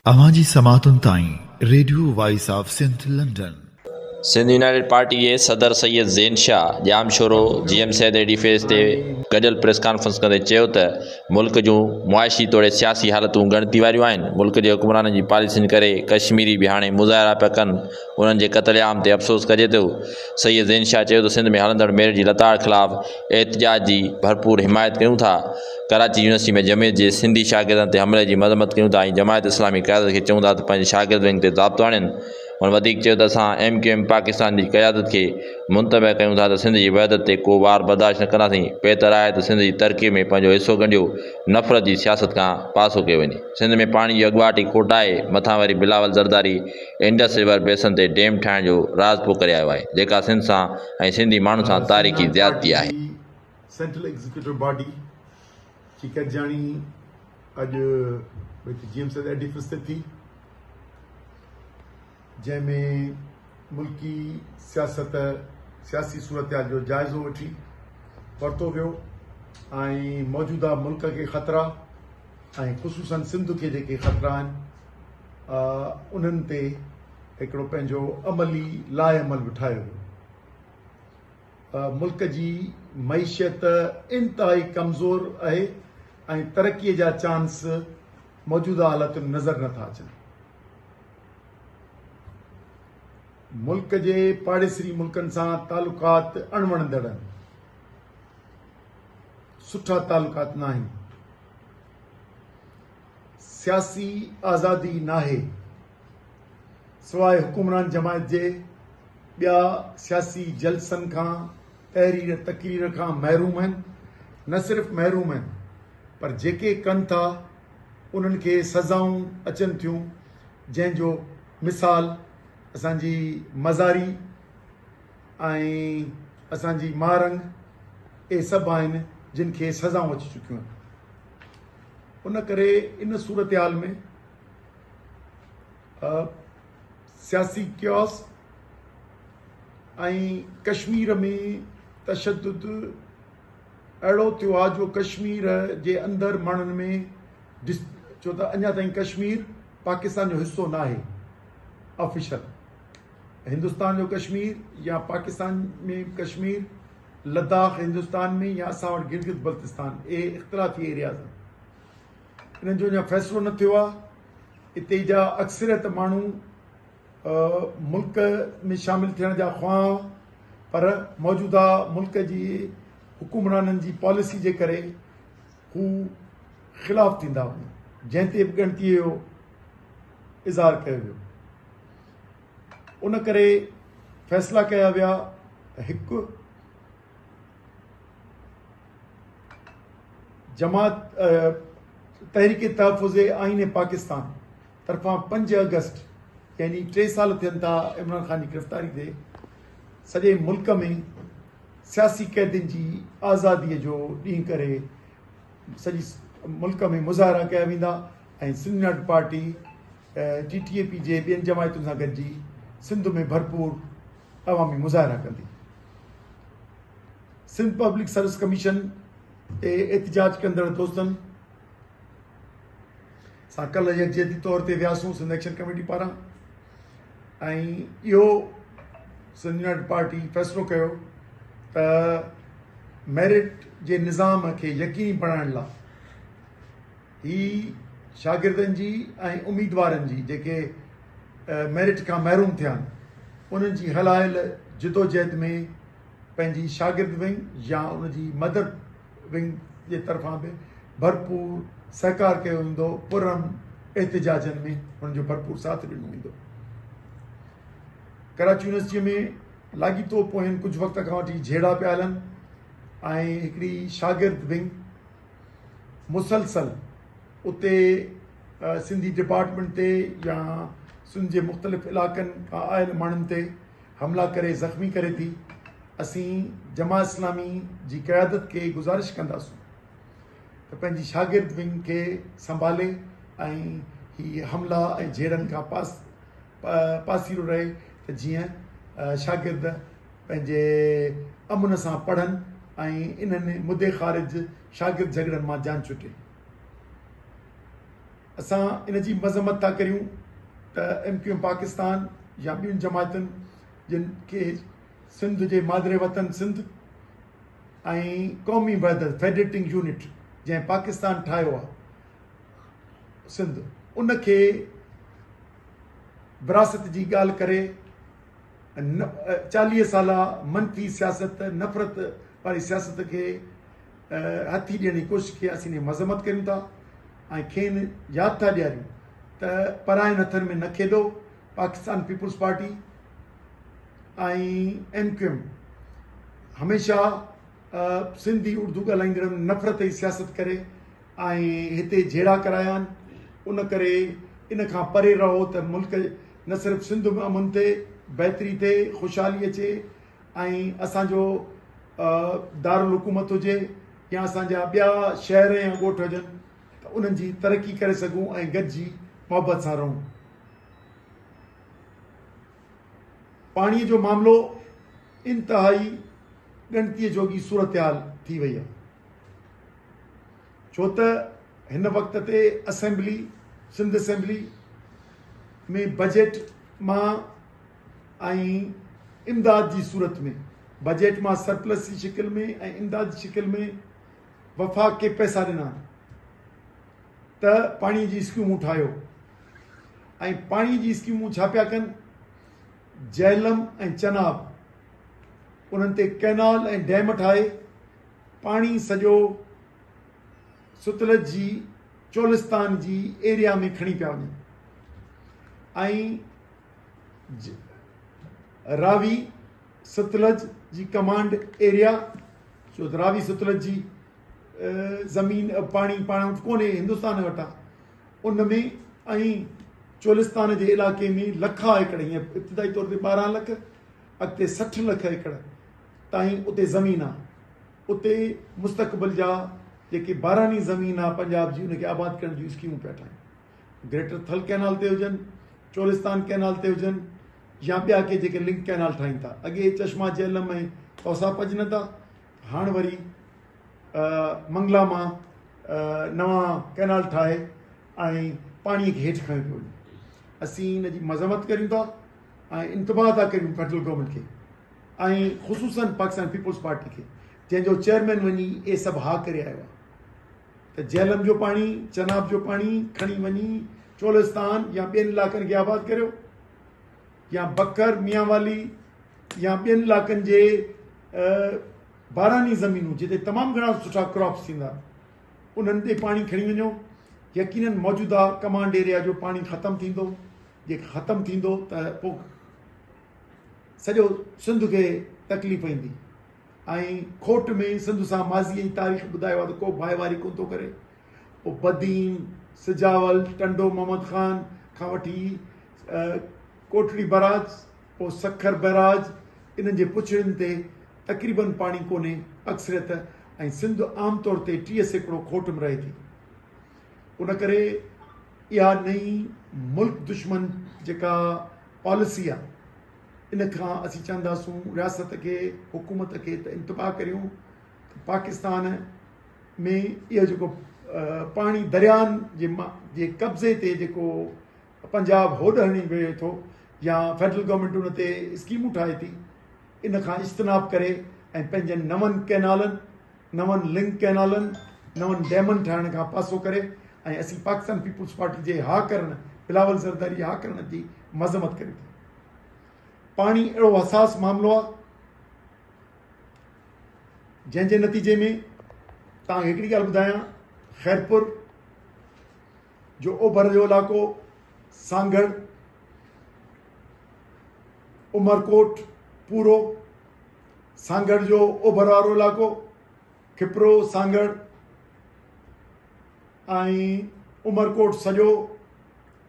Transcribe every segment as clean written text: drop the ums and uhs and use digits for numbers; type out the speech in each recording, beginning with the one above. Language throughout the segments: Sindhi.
اوهان جي سماعتن تائين radio voice of Sindh London. Sindh united party جي صدر Syed Zain Shah Jamshoro G M Syed edifice تي گڏيل پريس ڪانفرنس ڪندي چيو ته ملڪ جون معاشي توڙي سياسي حالتون ڳڻتي واريون آهن، ملڪ جي حڪمرانن جي پاليسين ڪري ڪشميري به هاڻي مظاهرا پيا ڪن، انهن جي قتل عام تي افسوس ڪجي ٿو. سيد زين شاهه چيو ته سنڌ ۾ هلندڙ ميرٽ جي لتاڙ خلاف احتجاج جي ڀرپور حمايت ڪيون ٿا، ڪراچي يونيورسٽي ۾ جمعيت جي سنڌي شاگردن تي حملي جي مذمت ڪيون ٿا ۽ جماعت اسلامي قيادت کي چئون ٿا ته پنهنجي شاگرد ونگ تي ضابطو آڻين. هن وڌيڪ چيو ته اسان ايم ڪيو ايم پاڪستان جي قيادت کي منتبه ڪيون ٿا ته سنڌ جي وحدت تي ڪو وار برداشت نه ڪنداسين، بهتر آهي ته سنڌ جي ترقي ۾ پنهنجو حصو ڳنڍيو نفرت جي سياست کان پاسو ڪيو وڃي. سنڌ ۾ پاڻي جي اڳواٽ ئي کوٽ آهي، مٿان وري Bilawal Zardari Indus river basin تي ڊيم ٺاهڻ جو راضپو ڪري آيو آهي، جيڪا سنڌ سان ۽ سنڌي ماڻهن سان سنڌ تاريخي يونائيٽڊ زيادتي پارٽي آهي. جي سينٽرل ايگزيڪيوٽو باڊي جي گڏجاڻي اڄ هتي جي ايم سيد ايڊيفس تي ٿي، جنهن ۾ ملڪي سياست، سياسي صورتحال جو جائزو وٺي ورتو ويو ۽ موجوده ملڪ کي خطرا ۽ خصوصن سنڌ کي جيڪي خطرا آهن انهن تي هڪڙو پنهنجو عملي لاء عمل به ٺاهيو ويو. ملڪ جي معيشت انتهائي ڪمزور آهي ۽ ترقي جا چانس موجوده حالتن نظر نٿا اچن. ملڪ جي پاڙيسري ملڪن سان تعلقات اڻوڻندڙ آهن، سٺا تعلقات ناهن، سياسي آزادي ناهي، سواء حڪمران جماعت جي ٻيا سياسي جلسن کان، تحرير تقرير کان محروم آهن، نه صرف محروم آهن پر جيڪي ڪن ٿا انهن کي سزائون اچن ٿيون، جنهن جو مثال اسان جي مزاري ۽ اسان جي مارنگ اهي سڀ آهن جن کي سزائون اچي چڪيون آهن. ان ڪري ان صورتحال ۾ سياسي ڪيوس ۽ ڪشمير ۾ تشدد اهڙو ٿيو آهي جو ڪشمير جي اندر ماڻهن ۾ ڇو ته اڃا تائين ڪشمير پاڪستان جو حصو ناهي آفيشل هندستان جو ڪشمير يا پاڪستان ۾ ڪشمير لداخ هندستان ۾ يا اسان وٽ گلگت بلتستان اهي اختلافي ايرياز آهن انهن جو اڃا فيصلو نه ٿيو آهي اتي جا اڪثريت ماڻهو ملڪ ۾ شامل ٿيڻ جا خواهان پر موجوده ملڪ جي حڪمرانن جي پاليسي جي ڪري هو خلاف ٿيندا وڃن جنهن تي به ڳڻتي جو اظهار ڪيو ويو ان ڪري فيصلا ڪيا ويا ته هڪ جماعت تحريڪ تحفظ آئين پاڪستان طرفان 5 آگسٽ يعني 3 سال ٿين ٿا عمران خان جي گرفتاري تي سڄي ملڪ ۾ سياسي قيدين جي آزادي جو ڏينهن ڪري سڄي ملڪ ۾ مظاهرا ڪيا ويندا ۽ Sindh united party T T A P جي ٻين جماعتن سان گڏجي سنڌ ۾ ڀرپور عوامي مظاهرا ڪندي. سنڌ پبلڪ سروس ڪميشن تي احتجاج ڪندڙ دوستن سان ڪلهه يڪجهتي طور تي وياسون سنڌ ايڪشن ڪميٽي پاران ۽ اهو سنڌ يونائيٽڊ پارٽي فيصلو ڪيو ته ميرٽ جي نظام کي يقيني بڻائڻ لاء هي شاگردن جي ۽ اميدوارن جي جيڪي ميرٽ کان محروم ٿيا آهن انهن جي هلايل جدوجهد ۾ پنهنجي شاگرد ونگ يا ان جي مدر ونگ جي طرفان به ڀرپور سهڪار ڪيو ويندو، پرامن احتجاجن ۾ انهن جو ڀرپور ساٿ ڏنو ويندو. ڪراچي يونيورسٽيء ۾ لاڳيتو پوئين ڪجهه وقت کان وٺي جهيڙا پيا هلن ۽ هڪڙي شاگرد ونگ مسلسل اتي سنڌي ڊپارٽمينٽ تي يا سنڌ جي مختلف علائقن کان آيل ماڻهن تي حملا ڪري زخمي ڪري ٿي. اسين جماعت اسلامي جي قيادت کي گذارش ڪنداسون ته پنهنجي شاگرد ونگ کي سنڀالي ۽ هي حملا ۽ جهيڙن کان پاس پاسيرو رهي ته جيئن شاگرد پنهنجي امن سان پڙهن ۽ انهن مدي خارج شاگرد جهڳڙن مان جان ڇٽي. اسان ان جي مذمت ٿا ڪريون ته ايم ڪيو ايم پاڪستان يا ٻين جماعتن جن کي سنڌ جي مادر وطن سنڌ ۽ قومي وحدت فيڊريٽنگ يونٽ جنهن پاڪستان ٺاهيو آهي سنڌ ان کي وراثت جي ڳالهه ڪري 40 سالا منفي سياست نفرت واري سياست کي هٿي ڏيڻ جي ڪوشش کي اسين مذمت ڪريون ٿا ۽ کين ياد ٿا ڏياريون ته پراين هٿن ۾ نه کيڏو. Pakistan Peoples Party ۽ M Q M هميشه سنڌي اردو ڳالهائيندڙن نفرت جي سياست ڪري ۽ هتي جهيڙا ڪرايا آهن ان ڪري ان کان پري رهو ته ملڪ نه صرف سنڌ ۾ امن ٿئي بهتري ٿئي خوشحالي اچي ۽ اسان جو دارالحڪومت هجي يا اسان جا ٻيا شهر يا ڳوٺ هجن ته انهن جي ترقي ڪري سگهون ۽ گڏجي محبت سان رهون. پاڻي جو معاملو انتهائي ڳڻتي جوڳي صورتحال ٿي وئي آهي ڇو ته هن وقت تي اسيمبلي سنڌ اسيمبلي ۾ بجيٽ مان ۽ امداد جي صورت ۾ بجيٽ مان سرپلس جي شڪل ۾ ۽ امداد جي شڪل ۾ وفاق کي پئسا ڏنا ته پاڻي جي اسڪيمون ٺاهيو ۽ پاڻي جي اسڪيمون ڇا پيا ڪن جهلم ۽ چناب انهن تي ڪئنال ۽ ڊيم ٺاهي پاڻي سڄو ستلج جي چولستان جي ايريا ۾ کڻي پيا وڃن ۽ راوي ستلج جي ڪمانڊ ايريا ڇو ته راوي ستلج جي زمين پاڻي پاڻ وٽ ڪونهي هندستان وٽ آهي ان ۾ ۽ چولستان جي علائقي ۾ لکا ايڪڙ هيئن ابتدائي طور تي 12 لک اڳتي 60 لک ايڪڙ تائين اتي زمين آهي اتي مستقبل جا جيڪي باراني زمين آهي پنجاب جي ان کي آباد ڪرڻ جون اسڪيمون پيا ٺاهين گريٽر ٿل ڪئنال تي هجن، چولستان ڪئنال تي هجن يا ٻيا ڪي جيڪي لنڪ ڪئنال ٺاهين ٿا. اڳي چشما جهلم ۽ توسا پڄن ٿا، هاڻ وري منگلا مان نوان ڪئنال ٺاهي ۽ پاڻي کي هيٺ کنيو پيو وڃي. اسين ان جي مذمت ڪريون ٿا ۽ انتباهه ٿا ڪريون فيڊرل گورنمينٽ کي ۽ خصوصن پاڪستان پيپلز پارٽي کي جنهن جو چيئرمين وڃي اهي سڀ ها ڪري آيو آهي. ته جهلم جو پاڻي، چناب جو پاڻي کڻي وڃي چولستان يا ٻين علائقن کي آباد ڪريو يا بکر، ميانوالي يا ٻين علائقن جي باراني زمينون جتي تمام گهڻا سٺا ڪراپس ٿيندا انهن تي پاڻي کڻي وڃو. يقينن موجوده ڪمانڊ ايريا جو پاڻي ختم ٿيندو، جي ختم ٿيندو ته پوء سڄو سنڌ کي تڪليف ايندي. ۽ کوٽ ۾ سنڌ سان ماضيء جي تاريخ ٻڌايو آهي ته ڪو ڀائيواري ڪونه ٿو ڪري. پوء بدين، سجاول، ٽنڊو محمد خان کان وٺي ڪوٽڙي بئراج، پوء سکر بئراج، انهن جي پڇڙين تي تقريبن پاڻي ڪونهي اڪثريت ۽ سنڌ عام طور تي 30% کوٽ ۾ رهي ٿي. ان ڪري اها نئين ملڪ دشمن جيڪا پاليسي آهي، ان کان اسين چاهنداسون رياست کي حڪومت کي ته انتباهه ڪريون ته پاڪستان ۾ اهو جيڪو پاڻي دريان جي جي قبضي تي جيڪو پنجاب هوڏ هڻي ويهي ٿو يا فيڊرل گورنمينٽ ان تي اسڪيمون ٺاهي ٿي ان کان اجتناب ڪري ۽ پنهنجن نون ڪئنالن نون لنڪ ڪئنالن نون ڊيمن ٺاهڻ کان پاسو ڪري ۽ اسين پاڪستان پيپلز پارٽي جي ها ڪرڻ بلاول زرداري جي ها ڪرڻ جي مذمت ڪريون ٿا. پاڻي اهڙو حساس معاملو آهي جنهن جي نتيجي ۾ توهان کي هڪڙي ڳالهه ٻڌايان خيرپور جو اوڀر جو علائقو سانگهڙ عمرڪوٽ پورو سانگهڙ جو اوڀر وارو علائقو کپرو سانگهڙ ۽ عمرڪوٽ سڄو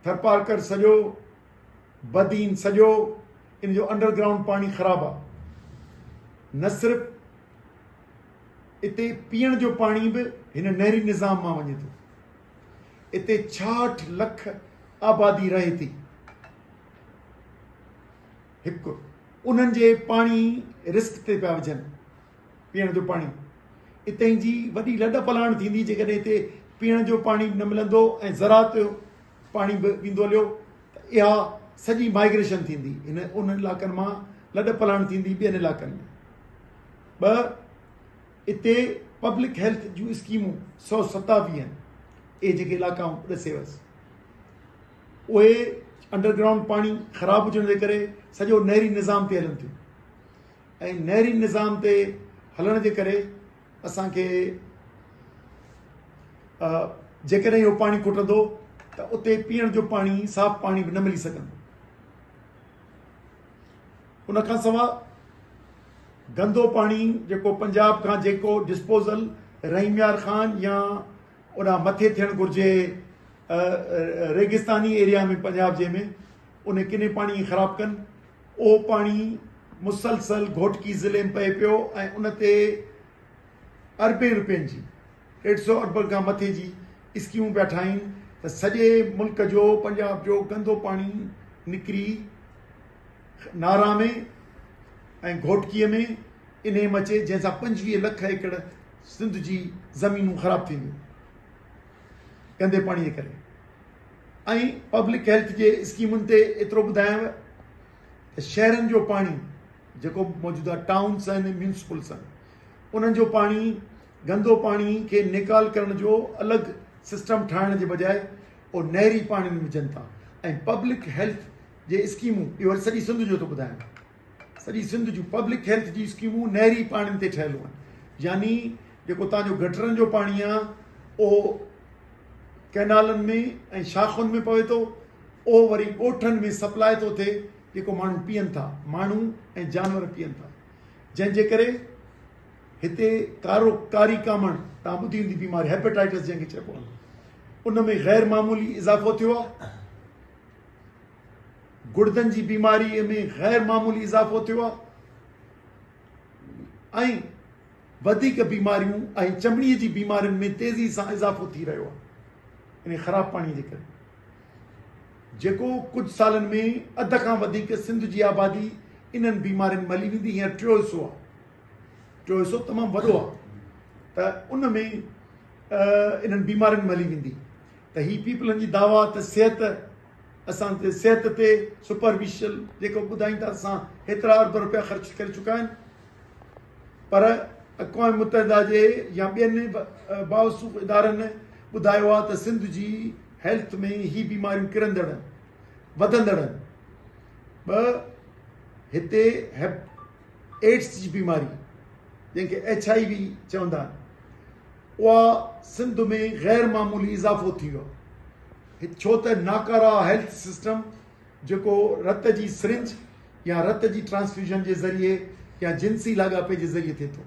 ٿرپارڪر سڄو بدين سڄو ان جو انڊر گرائونڊ پاڻي خراب آ نه صرف اتي پيئڻ جو پاڻي به هن نهري نظام مان وڃي ٿو اتي 66 لک آبادي رهي ٿي هڪ انهن جي پاڻي رسڪ تي پيا وجهن پيئڻ جو پاڻي اتي جي وڏي لڏ پلاڻ ٿيندي جيڪڏهن هتي پيئڻ جو پاڻي به نه ملندو ۽ زراعت جو پاڻي به ويندو هليو ته اها سڄي مائگريشن ٿيندي هن انهن علائقن مان لڏ پلاڻ ٿيندي ٻين علائقن ۾. ٻه اتي پبلڪ هيلٿ جون اسڪيمون 127 آهن اهي جيڪي علائقا آئون ڏسي ويس اهي انڊر گرائونڊ پاڻي خراب هجڻ جي ڪري سڄو نهري نظام تي هلن ٿيون ۽ نهري نظام تي هلڻ جي ڪري اسان کي جيڪڏهن اهو پاڻي کٽندو ته اتي پيئڻ جو پاڻي صاف پاڻي به نه ملي سگهندو. ان کان سواء گندو پاڻي جيڪو پنجاب کان جيڪو ڊسپوزل رحيم يار خان يا اوڏانهن مٿي ٿيڻ گهرجي ريگستاني ايريا ۾ پنجاب جي ۾ ان ڪني پاڻي کي خراب ڪن اهو پاڻي مسلسل گهوٽڪي ضلعي ۾ پئي پيو ۽ ان تي اربين روپين جي 150 اربن کان مٿي جي اسڪيمون پيا ٺاهين ته سڄي ملڪ جو پنجاب جو گندو پاڻي نڪري نارا ۾ ۽ گهوٽڪي ۾ انهي م اچي جنهن سان 25 لک ايڪڙ سنڌ جي زمينون خراب ٿينديون گندي پاڻي جي ڪري ۽ پبلڪ هيلٿ جي اسڪيمن تي ايترو ٻڌايانو ته شهرن جو پاڻي جيڪو موجوده ٽائونس آهن ميونسپلس آهن انهن جو پاڻي گندو پاڻي کي نيڪال ڪرڻ جو الڳ سسٽم ٺاهڻ جي بجاء اهو نهري پاڻي ۾ وجهن ٿا ۽ پبلڪ هيلٿ جي اسڪيمون اهو وري سڄي سنڌ جو ٿو ٻڌايان سڄي سنڌ جون پبلڪ هيلٿ جي اسڪيمون نهري پاڻين تي ٺهيل آهن يعني جيڪو تان جو گٽرن جو پاڻي آهي اهو ڪئنالن ۾ ۽ شاخن ۾ پوي ٿو اهو وري ڳوٺن ۾ سپلاء ٿو ٿئي جيڪو ماڻهو پيئن ٿا ماڻهو ۽ جانور پيئن ٿا جنهن جي ڪري هتي ڪارو ڪاري ڪامڻ تان ٻڌي هوندي بيماري هيپيٽائٽس جنهن کي چئبو آهي ان ۾ غير معمولي اضافو ٿيو آهي گڙدن جي بيماري ۾ غير معمولي اضافو ٿيو آهي ۽ وڌيڪ بيماريون ۽ چمڙي جي بيمارين ۾ تيزي سان اضافو ٿي رهيو آهي ان خراب پاڻي جي ڪري جيڪو ڪجهه سالن ۾ اڌ کان وڌيڪ سنڌ جي آبادي انهن بيمارين ۾ هلي ويندي. هينئر ٽيون حصو آهي، ٽيون حصو تمام وڏو آهي ته ان ۾ انهن بيمارين ۾ هلي ويندي. ته هي پيپلن جي دعويٰ ته صحت اسان تي صحت تي سپرفيشل جيڪو ٻڌائين ٿا اسان هيترا ارب روپيا خرچ ڪري چڪا آهن، پر اقوام متحده جي يا ٻين باوثوق ادارن ٻڌايو آهي ته سنڌ جي هيلٿ ۾ هي بيماريون ڪرندڙ آهن، وڌندڙ آهن. ٻه هتي ايڊز جي بيماري جنهن کي ايڇ I وي چوندا آهن اها سنڌ ۾ غير معمولي اضافو ٿي ويو آهي، ڇو ته ناڪارا هيلٿ سسٽم جيڪو رت جي سرنج يا رت جي ٽرانسفيوزن جي ذريعي يا جنسي لاڳاپي جي ذريعي ٿئي ٿو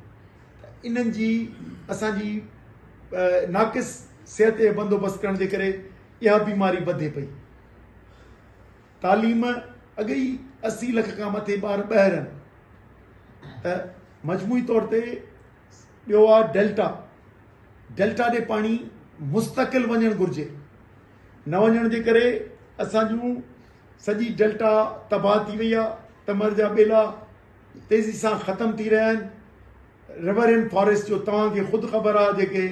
ته انهن جي اسان جي ناقص صحت جو بندوبست ڪرڻ جي ڪري اها بيماري وڌي پئي. تعليم اڳ ئي 80 لک کان مٿي ٻار ٻاهر آهن ته مجموعي طور تي ٻيو آهي ڊيلٽا، ڊيلٽا ڏي پاڻي مستقل وڃڻ گهرجي، نه وڃڻ جي ڪري اسان جون سڄي ڊيلٽا تباهه ٿي وئي آهي، تمر جا ٻيلا تيزي سان ختم ٿي رهيا آهن. ريورين فاريسٽ جو توهان کي خود خبر آهي، جيڪي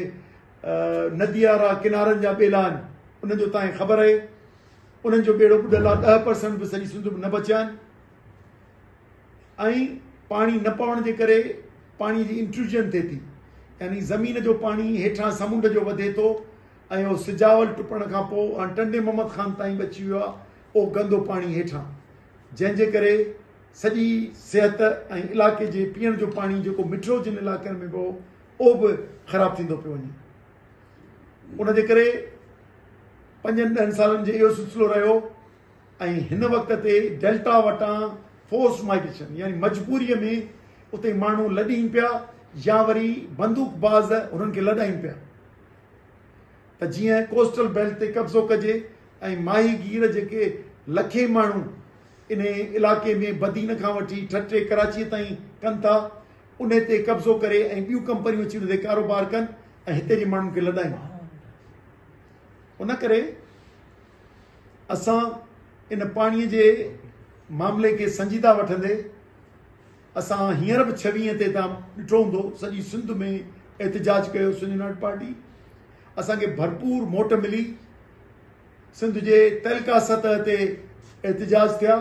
ندي وارا ڪنارن جا ٻيلا آهن انهن جو توهان کي خبر آهي، انهن جو ٻيڙو ٻڏل آهي، 10% به سڄي سنڌ ۾ نه بچيا آهن ۽ پاڻي نه پوڻ جي ڪري پاڻي جي انٽروجن ٿئي ٿي، يعني زمين جو پاڻي هيٺان سمنڊ جو وڌي ٿو ۽ اهو سجاول ٽپڻ کان پوء هاڻي ٽنڊي محمد خان تائين به اچي ويو آهي اهو گندو پاڻي هيٺان، جنهن جي ڪري سڄي صحت ۽ علائقي جي پيئڻ جو پاڻي جيڪو مٺو جن علائقن ۾ به هو اهو به خراب ٿيندو پيو وڃي. ان جي ڪري 5-10 سالن جي اهو سلسلو رهيو ۽ هن وقت تي ڊيلٽا وٽان فورس مائگريشن يعني مجبوريء ۾ اتي ماڻهو لڏين پيا يا وري بندوق باز انهن کي لڏائين پيا ته جيئن ڪوسٽل بيلٽ تي قبضو ڪجي ۽ ماهيگير جيڪي لکين ماڻهو انهي علائقي ۾ بدين کان وٺي ٺٽي ڪراچيء تائين ڪن ٿا انهي تي قبضو ڪري ۽ ٻيون ڪمپنيون اچي ان تي ڪاروبار ڪن ۽ هتي جي ماڻهن کي لڏائين. ان ڪري اسان ان پاڻي جي معاملي کي سنجيده وٺندي اسان هينئر به 26 تي تان ڏٺو هوندو سڄي سنڌ ۾ احتجاج ڪيو سنڌ يونائيٽڊ پارٽي اسان کي ڀرپور موٽ ملي. سنڌ جي تعلقه سطح تي احتجاج ٿيا،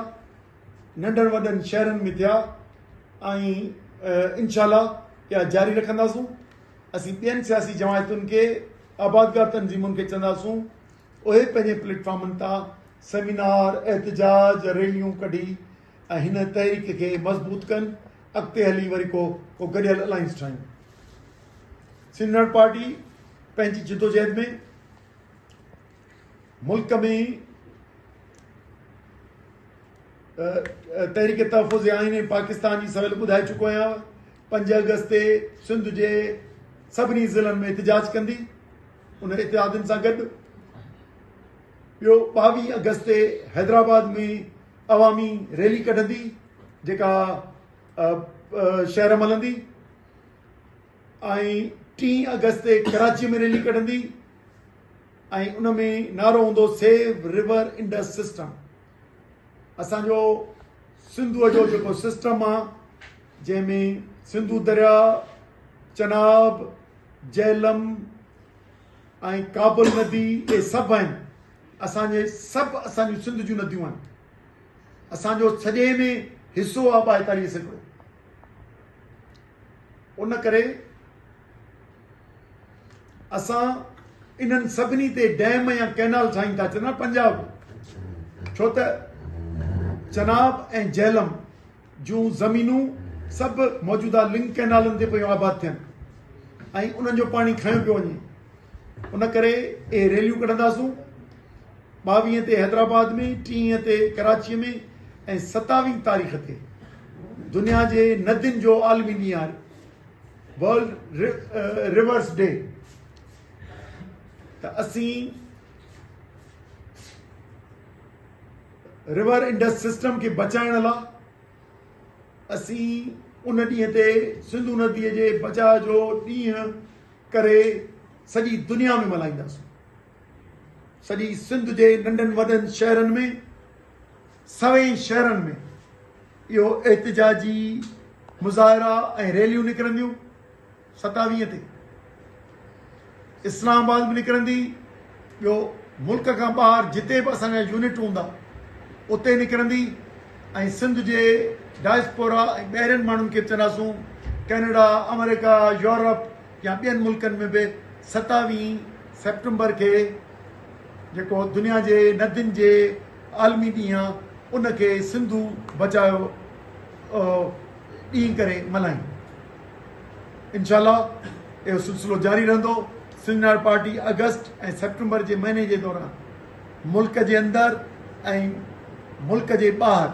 ننڍن وڏن شهرن ۾ ٿيا ۽ انشاء الله اها جاري رکنداسون. اسين ٻين سياسي جماعتن کي، آبادگار تنظيمن کي چونداسون اهي پنهنجي پليٽ فارمن تان سيمينار، احتجاج، ريليون ڪڍي ۽ هن تحريڪ کي مضبوط ڪن، اڳتي هلي وري ڪو ڪو گڏيل الائنس ٺاهيون. سنڌ يونائيٽڊ پارٽي پنهنجي جدوجهد ۾ ملڪ ۾ تحريڪ تحفظ آئين ۽ پاڪستان جي سويل ٻڌائي چڪو آهيان. 5 آگسٽ تي سنڌ جي سڀني ضلعن ۾ احتجاج ڪندي، ان اتحادين سان گڏ. ٻيو 22 آگسٽ تي حيدرآباد ۾ عوامي ريلي ڪڍندي جيڪا شهر ۾ هلندي ۽ 3 آگسٽ تي ڪراچي ۾ ريلي ڪڍندي ۽ ان ۾ نعرو هوندو سيو ريور انڊس سسٽم. اسان جو سنڌوء جو جيڪو سسٽم آ جنهن ۾ سنڌو درياء، چناب، جهلم ۽ ڪابل ندي اهي سڀ آهن. اسان جي سڀ اسان جون سنڌ جون نديون آهن. اسان جو سڄي ۾ حصو آ 42%. ان ڪري اسان انهن سڀني تي ڊيم يا ڪئنال ٺاهين ٿا چنا پنجاب، ڇو ته چناب ۽ جهلم جون زمينون سڀ موجوده لنڪ ڪئنالن تي پيون آباد ٿين ۽ انهن جو پاڻي کنيو پيو وڃي. ان ڪري اهي ريليون ڪڍنداسون 22 تي حيدرآباد ۾، 30 تي ڪراچي ۾ ۽ 27 تاريخ تي دنيا جي ندين جو عالمي ڏينهن آهي، ورلڊ ريورس ڊي، ته اسين ريور انڊس سسٽم کي بچائڻ لاء اسين ان ڏينهن تي سنڌو نديء جي بچاء جو ڏينهن ڪري سڄي دنيا ۾ ملهائينداسون. سڄي سنڌ جي ننڍن وڏن شهرن ۾، سوين شهرن ۾ اهو احتجاجي مظاهرا ۽ ريليون نڪرنديون. 27 تي اسلام آباد به نڪرندي، ٻيو ملڪ کان ٻاهر جتي به اسان جا يونٽ هوندا اتي نڪرندي ۽ سنڌ جي ڊائسپورا ۽ ٻاهرين ماڻهن کي به چونداسون ڪينيڊا، آمريڪا، يورپ يا ٻين ملڪن ۾ به 27 سيپٽمبر کي جيڪو دنيا جي ندين جي عالمي ڏينهن آ ان کي سنڌو بچايو ڏينهن ڪري ملهائين. انشاء الله اهو سلسلو جاري رهندو. Sindh United party August ۽ September جي مهيني جي دوران ملڪ جي اندر ۽ ملڪ جي ٻاهر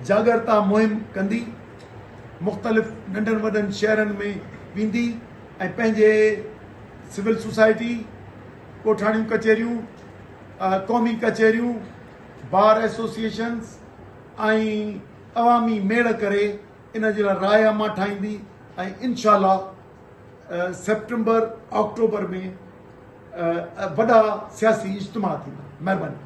جاڳرتا مهم ڪندي، مختلف ننڍن وڏن شهرن ۾ ويندي ۽ پنهنجي سول سوسائٽي، ڳوٺاڻيون ڪچهريون، قومي ڪچهريون، بار ايسوسيئيشنز ۽ عوامي ميڙ ڪري ان جي لاء راء عامه ٺاهيندي ۽ انشاء الله سيپٽمبر آڪٽوبر ۾ وڏا سياسي اجتماع ٿيندا. مهرباني.